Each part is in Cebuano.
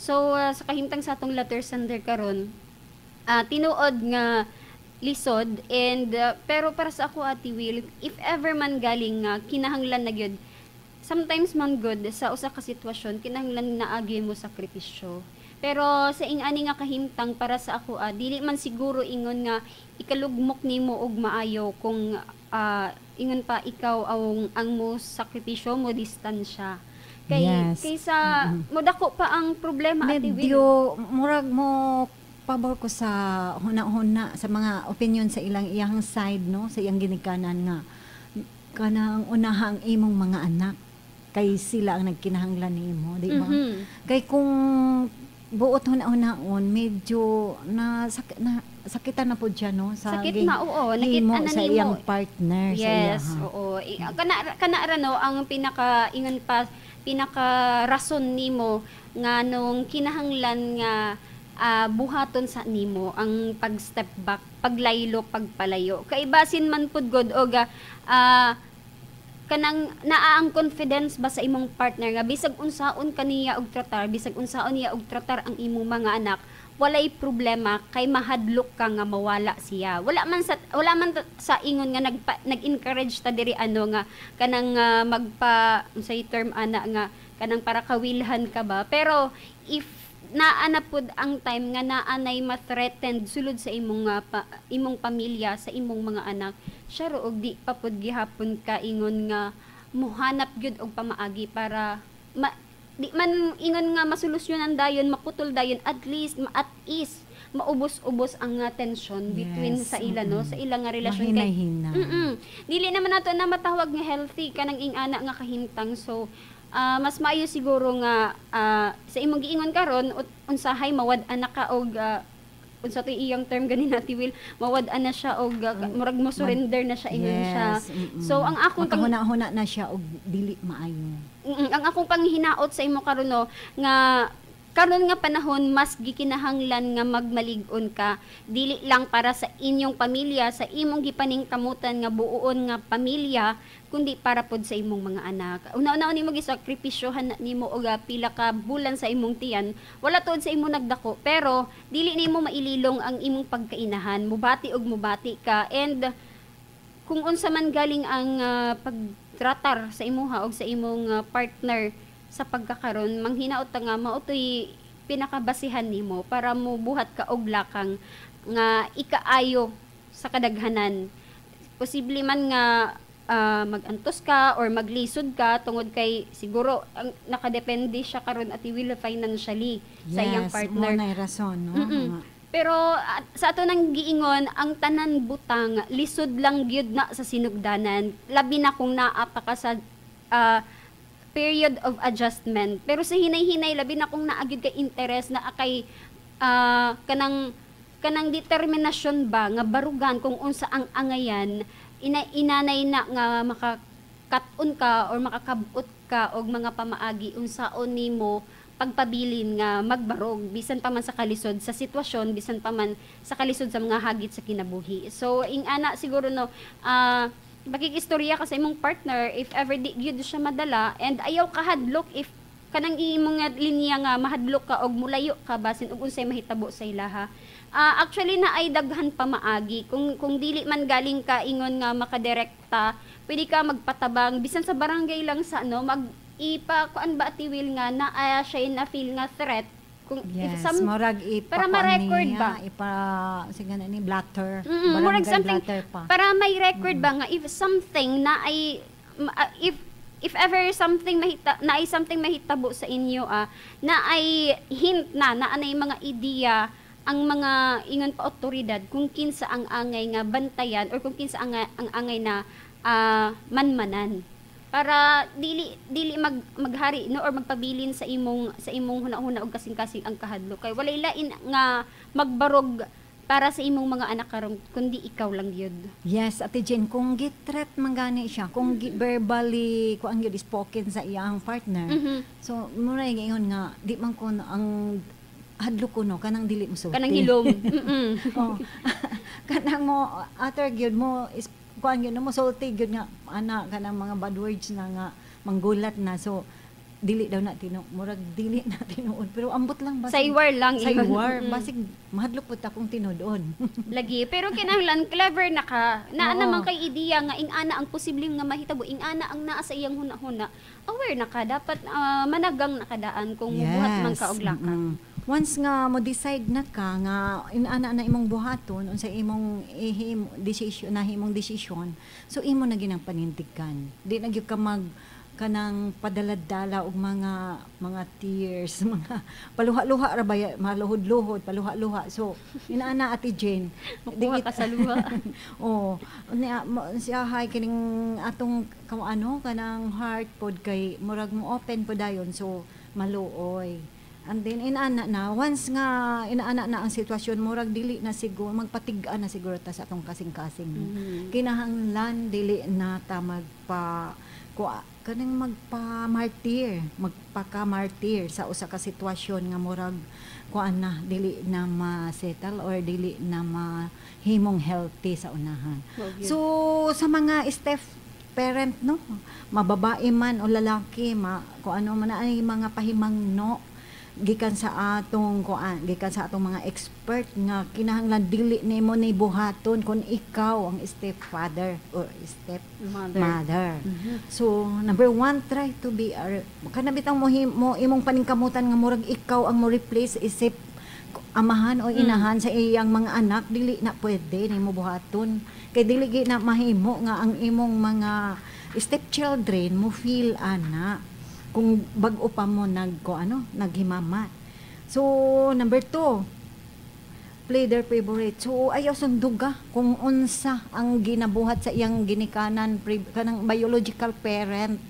So sa kahimtang sa atong letter sender karon, tinuod nga lisod and pero para sa ako, Ate Will, if ever man galing nga kinahanglan na gyud, sometimes man gud sa usa ka sitwasyon kinahanglan na agi mo sakripisyo. Pero sa ing-ani nga kahimtang, para sa ako, dili man siguro ingon nga ikalugmok nimo og maayo kung ingon pa ikaw ang mo sakripisyo, mo distansya kay kaysa modako pa ang problema, Ate Will. Medyo murag mo pabor ko sa huna-huna sa mga opinion sa ilang iyang side, no, sa iyang ginikanan nga kanang unaha ang imong mga anak kay sila ang nagkinahanglan nimo, di ba? Kay kung buot huna-hunaon, medyo na sakitan na pod siya, no, sa Sakit na, oo, himo nakit-an na sa nimo. Iyang partner sa Yes, iyaha. Oo. Kana kana ra, no, ang pinaka ingon pa pinaka rason nimo nga nung kinahanglan nga buhaton sa nimo ang pag step back, paglaylo, pagpalayo. Kay basin man pud god og kanang naa ang confidence ba sa imong partner nga bisag unsaon kaniya og tratar, bisag unsaon niya og tratar ang imong mga anak, walay problema kay mahadlok ka nga mawala siya. Wala man sa ingon nga nag-encourage ta diri ano nga kanang magpa unsay term ana nga kanang para kawilhan ka ba, pero if naa na pud ang time nga naa nay ma-threatened sulod sa imong imong pamilya, sa imong mga anak, siya ro og di pa pud gihapon ka ingon nga muhanap gyud og pamaagi para di man ingon nga masolusyonan dayon, maputol dayon, at least at ease, maubos-ubos ang tension between sa ila, no, sa ilang nga relasyon kay Mahinay-hinay. Dili naman nato na matawag nga healthy kanang ing-ana nga kahimtang. So mas maayo siguro nga sa imong giingon karon, unsahay mawad-an na ka og unsa to iyang term ganin, Ate Will, mawad-an na siya og murag mo surrender na siya, ingon siya. So ang akong Makahuna-huna na siya og dili maayo. Ang akong panghinaot sa imo karon, no, nga karon nga panahon mas gikinahanglan nga magmalig-on ka, dili lang para sa inyong pamilya, sa imong gipaningkamutan nga buoon nga pamilya, kundi para pod sa imong mga anak. Una-una nimo gisakripisyohan na nimo og pila ka bulan sa imong tiyan, wala tuod sa imo nagdako, pero dili nimo maililong ang imong pagkainahan. Mubati og mubati ka and kung unsa man galing ang pagtratar sa imuha og sa imong partner sa pagkakaron, manghinaot ta nga mao to'y pinakabasihan nimo para mo buhat ka og lakang nga ikaayo sa kadaghanan. Posible man nga magantos ka or maglisod ka tungod kay siguro ang nakadepende siya karon, Ate Will, financially sa iyang partner. Mo na rason, no? Pero sa ato nang giingon, ang tanan butang lisod lang gyud na sa sinugdanan, labi na kung naa pa ka sa period of adjustment. Pero sa hinay-hinay, labi na kung naa gyud kay interest na kay kanang kanang determinasyon ba nga barugan kung unsa ang angayan, inanay na nga makakat-on ka or makakabot ka og mga pamaagi unsaon nimo pagpabilin nga magbarog bisan pa man sa kalisod sa sitwasyon, bisan pa man sa kalisod sa mga hagit sa kinabuhi. So ing ana siguro, no, makikistorya ka sa imong partner if ever di gyud siya madala and ayaw kahadlok if kanang imong nga linya nga mahadlok ka og mulayo ka basin og unsay mahitabo sa ilaha. Actually na ay daghan pamaagi kung dili man galing ka ingon nga makadirekta, pwede ka magpatabang bisan sa barangay lang sa ano, mag ipa kuan ba, Ate Will, nga na siya na feel nga threat kung if Yes, some murag ipa para ma-record niya, ba? Ipa sige na ni blatter. Murag Barangay something blatter pa. Para may record ba nga if something na ay if ever something mahita na ay something mahitabo sa inyo, na ay hint na na anay mga ideya ang mga ingon pa otoridad kung kinsa ang angay nga bantayan or kung kinsa ang angay na manmanan para dili dili maghari, no, or magpabilin sa imong huna-huna og kasing-kasing ang kahadlok kay walay lain nga magbarog para sa imong mga anak karon kundi ikaw lang gyud. Yes, Ate Jen, kung gi-threat man gani siya, kung verbally kung ang gyud spoken sa iyang partner. So, mura yung ingon nga di man ko ang hadlok ko, no, kanang dili mo sulti. Kanang hilom. Oh. Kanang mo utter gyud mo is kuan gyud no, mo sulti gyud nga ana kanang mga bad words na nga manggulat na. So Dili daw na tinu murag dili na tinuod, pero ambot lang, basig Saywar lang ingon. Saywar, basig mahadlok pud akong tinuod. Lagi, pero kinahanglan clever na ka. Naa naman kay ideya nga ing-ana ang posibleng nga mahitabo, ing-ana ang naa sa iyang huna-huna. Aware na ka, dapat managang na kadaan kung mubuhat man ka og lakad. Once nga mo decide na ka nga inana na imong buhaton, unsa imong ihim decision na himong desisyon, so imo na ginang panindigan. Di na gyud ka mag kanang padala-dala og mga tears, mga paluha-luha ra ba, maluhod-luhod, paluha-luha. So inaana, Ate Jane, Makuha ka sa luha. Oh, niya siya hay kining atong kung ano kanang heart pod kay murag mo open pod dayon, so maluoy. And then inaana na, once nga inaana na ang sitwasyon, murag dili na siguro magpatig-an na siguro ta sa atong kasing-kasing, no? Kinahanglan dili na ta magpa kuha kaning magpa-martyr, magpaka-martyr sa usa ka sitwasyon nga murag kuan na, dili na ma-settle or dili na mahimong healthy sa unahan. Mao gyud. So sa mga step parent, no, mababae man o lalaki, ma kung ano man ay mga pahimangno gikan sa atong kuan, gikan sa atong mga expert nga kinahanglan dili nimo ni buhaton kung ikaw ang stepfather or step mother. Mother. So, number one, try to be a, kana bitang mo imong paningkamutan nga murag ikaw ang mo replace isip amahan o inahan sa iyang mga anak, dili na pwede nimo buhaton. Kay dili gi na mahimo nga ang imong mga stepchildren mo feel ana kung bag-o pa mo nag ko ano, naghimamat. So, number two, play their favorite. So ayaw sunduga kung unsa ang ginabuhat sa iyang ginikanan, kanang biological parent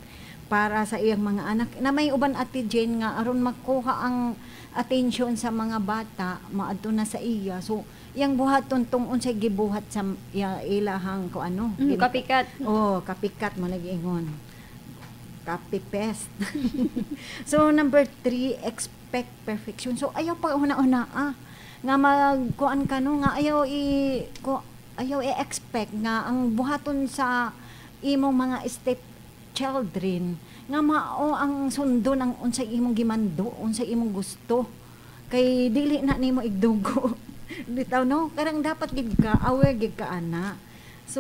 para sa iyang mga anak. Na may uban, Ate Jane, nga aron makuha ang attention sa mga bata, maadto na sa iya. So iyang buhaton tong unsay gibuhat sa iya, ilahang ko ano. Kapikat. Oh, kapikat mo nag-ingon. Copy paste. So number 3, expect perfection. So ayaw pa una-una nga magkuan ka, no, nga ayaw i-expect nga ang buhaton sa imong mga step children nga mao ang sundon ang unsay imong gimando, unsay imong gusto. Kay dili na nimo igdugo. Bitaw, no, karang dapat gid ka aware gid ka ana. So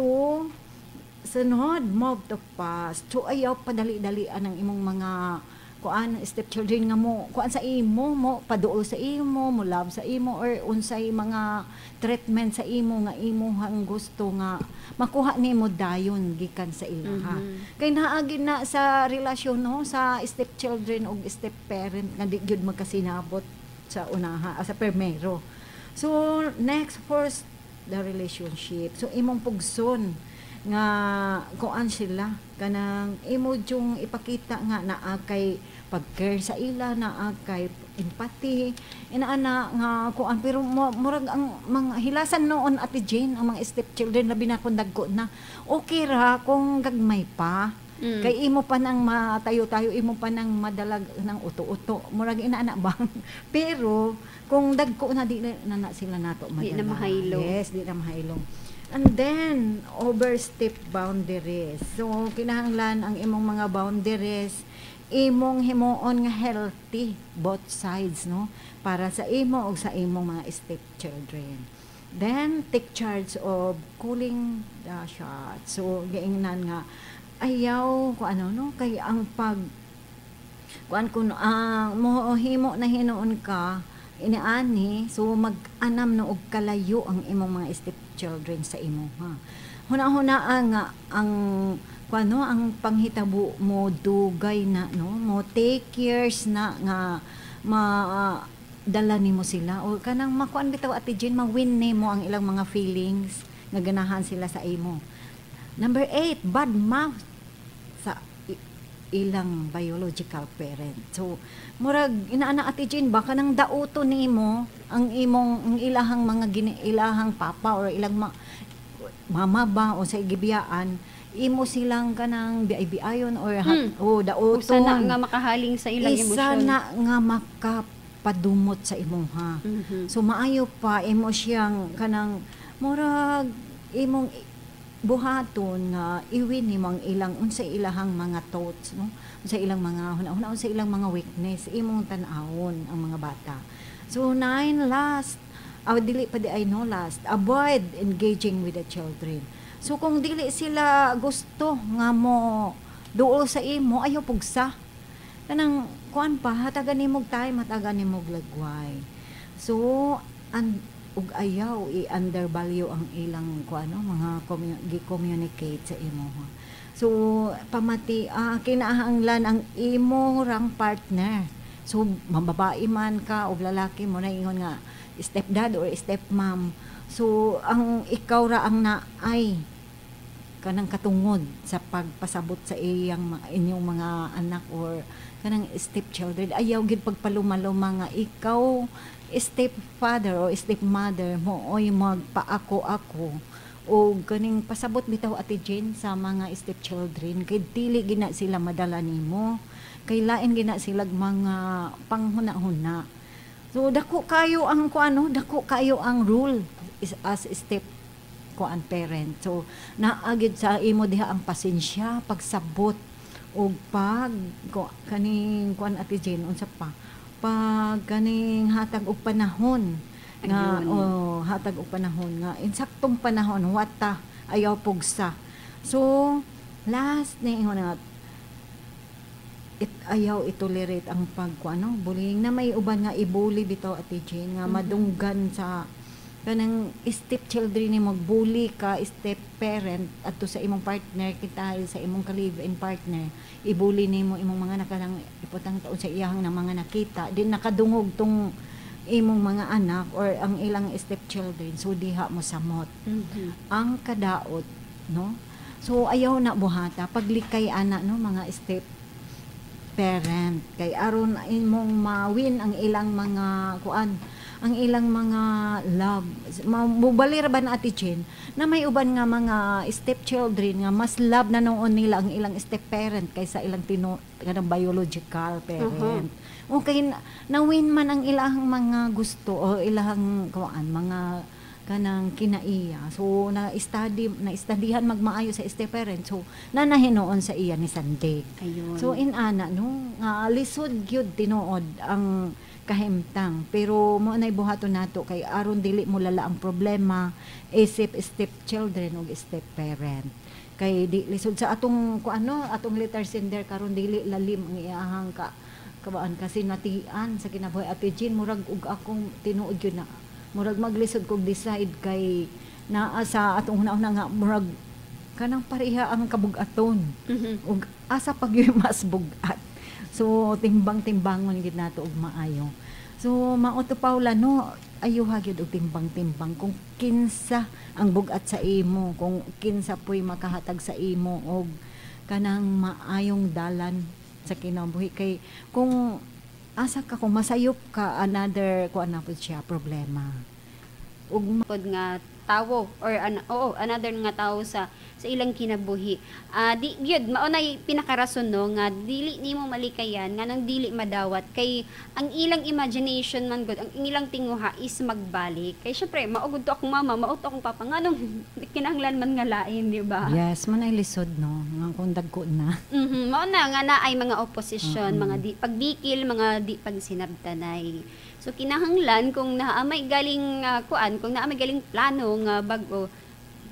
sunod, move to past. So ayaw padali-dalian ang imong mga kuan stepchildren nga mo kuan sa imo, mo paduol sa imo, mo love sa imo or unsay mga treatment sa imo nga imuhang gusto nga makuha nimo dayon gikan sa ilaha. Kay naagi na sa relasyon, no, sa stepchildren ug stepparent nga di gyud magkasinabot sa unaha, sa permero. So next, first the relationship. So imong pugson nga kuan sila, kanang imo jung ipakita nga naa kay pag-care sa ila, naa kay empathy, inaana nga kuan. Pero murag ang mga hilasan noon, Ate Jane, ang mga stepchildren, labi na kung dagko na, okay ra kung gagmay pa. Kay imo pa nang matayo-tayo, imo pa nang madalag ng uto-uto. Murag inaana ba? Pero kung dagko na, di na, na, na sila nato Di na madala. mahaylo. Yes, di na mahaylo. And then, overstep boundaries. So, kinahanglan ang imong mga boundaries, imong himuon nga healthy both sides, no? Para sa imo o sa imong mga stepchildren. Then, take charge of calling the shots. So, giingnan nga, ayaw, kung ano, no? Kay ang pag, kuan kun ang mo himo na hinuon ka iniani, so mag-anam na og kalayo ang imong mga stepchildren sa imo ha. Huna-huna nga ang kuano ang panghitabo mo dugay na, no, mo take years na nga ma dala nimo sila o kanang makuan bitaw, Ate Jane, ma-win nimo ang ilang mga feelings nga ganahan sila sa imo. Number 8, bad mouth sa ilang biological parent. So, murag inaana, Ate Jane, baka nang dauto nimo ang imong ang ilahang mga ilahang papa or ilang mama ba o sa gibiyaan, imo silang kanang biay-biayon or o dauton. Usa na nga makahaling sa ilang Isa emosyon. na nga makapadumot sa imuha. So maayo pa imo siyang kanang murag imong Buhaton nga iwin nimo ang ilang, unsa ilahang mga thoughts, no, unsa ilang mga huna-huna, unsa ilang mga weakness, imong tan-awon ang mga bata. So nine, last, dili pa di ay, no, last, avoid engaging with the children. So kung dili sila gusto nga mo duol sa imo, ayaw pugsa. Kanang kuan pa, hatagan nimo og time, hatagan nimo og lagway. So an ug ayaw i-undervalue ang ilang kuan, no, mga gi-communicate sa imo. So pamati, kinahanglan ang imo rang partner. So mababae man ka o lalaki mo na ingon nga stepdad or stepmom. So ang ikaw ra ang naay kanang katungod sa pagpasabot sa iyang inyong mga anak or kanang stepchildren. Ayaw gid pagpalumaluma nga ikaw stepfather or stepmother mo oy magpaako ako o kaning pasabot bitaw, Ate Jane, sa mga stepchildren, kay dili gina sila madala nimo, kay lain gina sila mga panghuna-huna. So dako kayo ang kuano, dako kayo ang rule is, as step kuan parent. So naagid sa imo diha ang pasensya, pagsabot ug pag kaning kuan, Ate Jane, unsa pa, pag kaning hatag og panahon nga Ayun. Oh, hatag og panahon nga insaktong panahon, wata, ayaw pugsa. So last ni ingon nga it, ayaw itolerate ang pag ano, bullying, na may uban nga ibully bitaw, Ate Jane, nga madunggan sa kanang step children ni magbully ka step parent adto sa imong partner, kita sa imong ka-live-in partner, ibully nimo imong mga anak, kanang iputang taon sa iyahang na mga nakita din, nakadungog tong imong mga anak or ang ilang step children. So diha mo samot ang kadaot, no? So ayaw na buhata paglikay ana, no, mga step parent, kay aron imong mawin ang ilang mga kuan, ang ilang mga love. Mubali ra ba na, Ate Chen, na may uban nga mga step children nga mas love na noon nila ang ilang step parent kaysa ilang tino kanang biological parent? Okay, na-win man ang ilang mga gusto o ilang kuan, mga kanang kinaiya. So na-study, na-studyhan magmaayo sa step parent. So nanahinoon sa iya ni sandig. Ayun. So inana, no, nga lisod gyud tinuod ang kahimtang, pero mo nay buhaton nato kay aron dili mo lala ang problema isip step children ug step parent, kay di lisod sa atong kuano, atong letter sender karon, dili lalim ang iyahang ka kabaan kasi natian sa kinabuhi, Ate Jean. Murag og akong tinuod yun na murag maglisod kog decide kay naa sa atong una-una nga murag kanang pareha ang kabugaton ug asa pag yung mas bugat. So timbang-timbangon gid nato og maayo. So mao to, Paula, no, ayuha gyud og timbang-timbang kung kinsa ang bugat sa imo, kung kinsa puy makahatag sa imo og kanang maayong dalan sa kinabuhi, kay kung asa ka, kung masayop ka, another kuan na pud siya problema ug pod nga tawo or oo, another nga tawo sa ilang kinabuhi. Di gyud mao nay pinakarason, no, nga dili nimo malikayan nganong dili madawat, kay ang ilang imagination man gud, ang ilang tinguha is magbalik. Kay syempre mao gud to akong mama, mao to akong papa, nganong kinahanglan man nga lain, di ba? Yes, man ay lisod, no, nga kung dagko na. Mao na nga naay mga opposition, mga di pagbikil, mga di pagsinabtanay. So kinahanglan kung naa may galing kuan, kung naa may galing plano nga bag-o,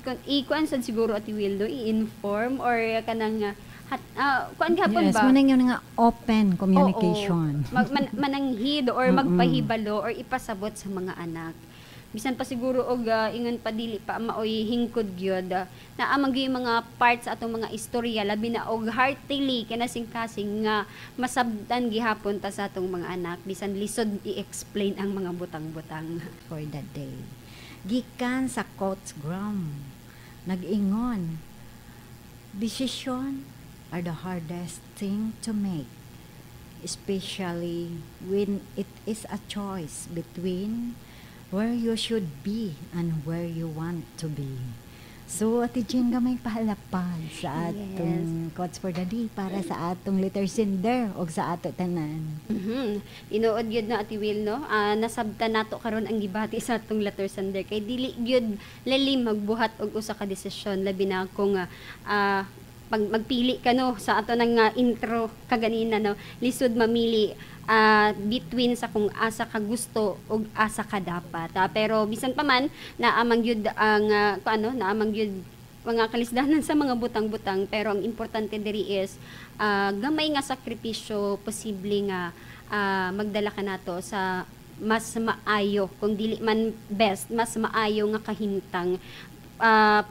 kung ikuan sad siguro, Ate Wildo, i-inform or kanang kuan gihapon Yes, ba? mo na yun nga open communication. Oo. Mananghid or magpahibalo or ipasabot sa mga anak. Bisan pa siguro og ingon pa dili pa maoy hingkod gyud, naa man gyud mga parts sa atong mga istorya, labi na og heartily kinasing-kasing nga masabtan gihapon ta sa atong mga anak bisan lisod i-explain ang mga butang-butang. For the day. Gikan sa Quotesgram, nag-ingon, "Decision are the hardest thing to make, especially when it is a choice between where you should be and where you want to be." So, Ate Jean, gamay pahalapag sa atong quotes for the day para sa atong letter sender o sa ato tanan. Tinuod gyud na, Ate Will, no? Nasabtan nato karon ang gibati sa atong letter sender kay dili gyud lalim magbuhat og usa ka desisyon, labi na kung pag magpili ka, no, sa ato nang intro kaganina, no, lisod mamili between sa kung asa ka gusto ug asa ka dapat. Pero bisan pa man naa man gyud ang kung ano, naa man gyud mga kalisdanan sa mga butang-butang, pero ang importante diri is gamay nga sakripisyo, posible nga magdala ka nato sa mas maayo, kung dili man best, mas maayo nga kahimtang.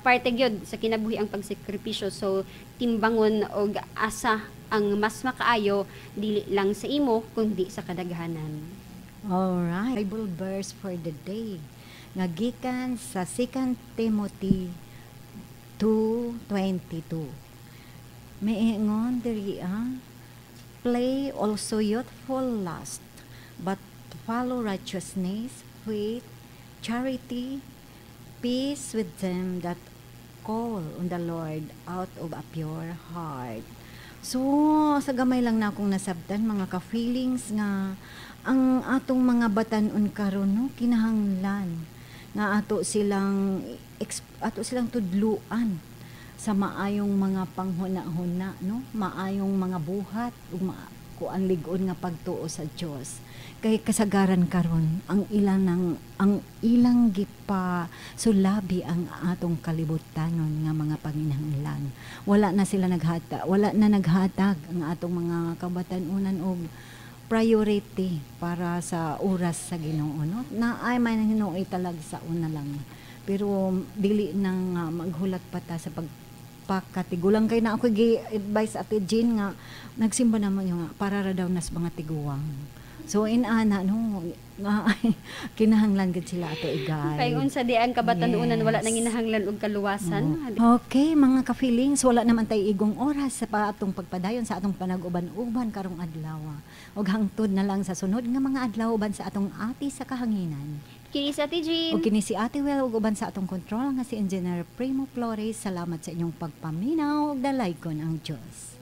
Parte gyud sa kinabuhi ang pagsakripisyo, so timbangon og asa ang mas makaayo, dili lang sa imo kundi sa kadaghanan. Alright. Bible verse for the day nga gikan sa 2 Timothy 2:22. Miingon diri ah, "Flee also youthful lust, but follow righteousness, faith, charity, peace with them that call on the Lord out of a pure heart." So, sa gamay lang na akong nasabtan, mga ka-feelings, nga ang atong mga batanon karon, no, kinahanglan nga ato silang tudluan sa maayong mga panghuna-huna, no, maayong mga buhat ug kuan, lig-on nga pagtuo sa Dios, kay kasagaran karon ang ilang gipa sulabi ang atong kalibutanon nga mga panginahanglan. Wala na naghatag ang atong mga kabatan-unan og priority para sa oras sa Ginoo, no. Na ay may hinuoy talag sa una lang, pero dili nang maghulat pa ta sa pagpakatigulang, kay na ako gi-advise, Ate Jean, nga nagsimba naman yung nga para ra daw nas mga tiguang. So inana, no, nga kinahanglan gid sila ato i-guide. Kay unsa di ang kabatanunan, wala nang ginahanglan og kaluwasan. Oo. Okay, mga ka-feelings, wala naman tay igong oras sa pa atong pagpadayon sa atong panag-uban-uban karong adlaw. Ug hangtod na lang sa sunod nga mga adlaw, uban sa atong ati sa kahanginan. Kini sa Ate Jean. Ug kini si Ate Well, ug uban sa atong control nga si Engineer Primo Flores. Salamat sa inyong pagpaminaw ug dalaygon ang Dios.